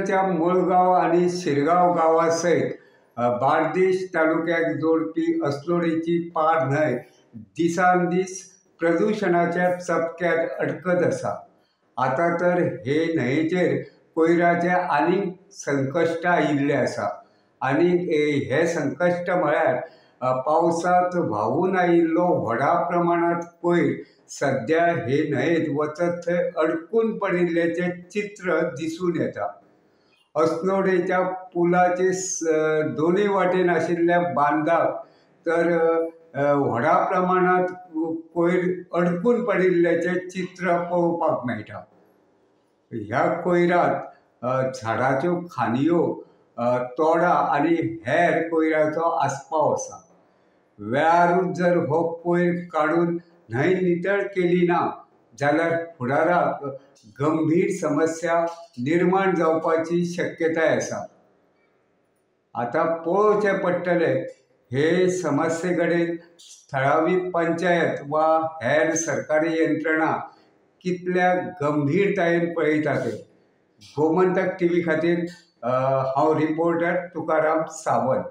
भोंवतणच्या मुळगांव आनी शिरगांव गांवा सयत बार्देश तालुक्याक जोडपी अस्नोडेची पार न्हंय दिसान दीस प्रदुशणाच्या चपक्यांत अडकत आसा. आतां तर हे न्हंयेचेर कोयराचें आनीक संकश्ट आयिल्लें आसा आनी हें संकश्ट म्हळ्यार पावसांत व्हांवून आयिल्लो व्हडा प्रमाणांत कोयर सद्या हे न्हंयेंत वचत थंय अडकून पडिल्ल्याचें चित्र दिसून येता. अस्नोडेच्या पुलाचे दोनूय वाटेन आशिल्ल्या बांदाक तर व्हडा प्रमाणांत कोयर अडकून पडिल्ल्याचें चित्र पळोवपाक मेळटा. ह्या कोयरांत झाडाच्यो खांदयो, तोडां आनी हेर कोयराचो आस्पाव आसा. वेळारूच जर हो कोयर काडून न्हंय नितळ केली ना जाल्यार फुडाराक गंभीर समस्या निर्माण जावपाची शक्यताय आसा. आतां पळोवचें पडटलें हे समस्ये कडेन थळावी पंचायत वा हेर सरकारी यंत्रणा कितल्या गंभीरतायेन पळयता तें. गोमंतक टीव्ही खातीर हांव रिपोर्टर तुकाराम सावंत.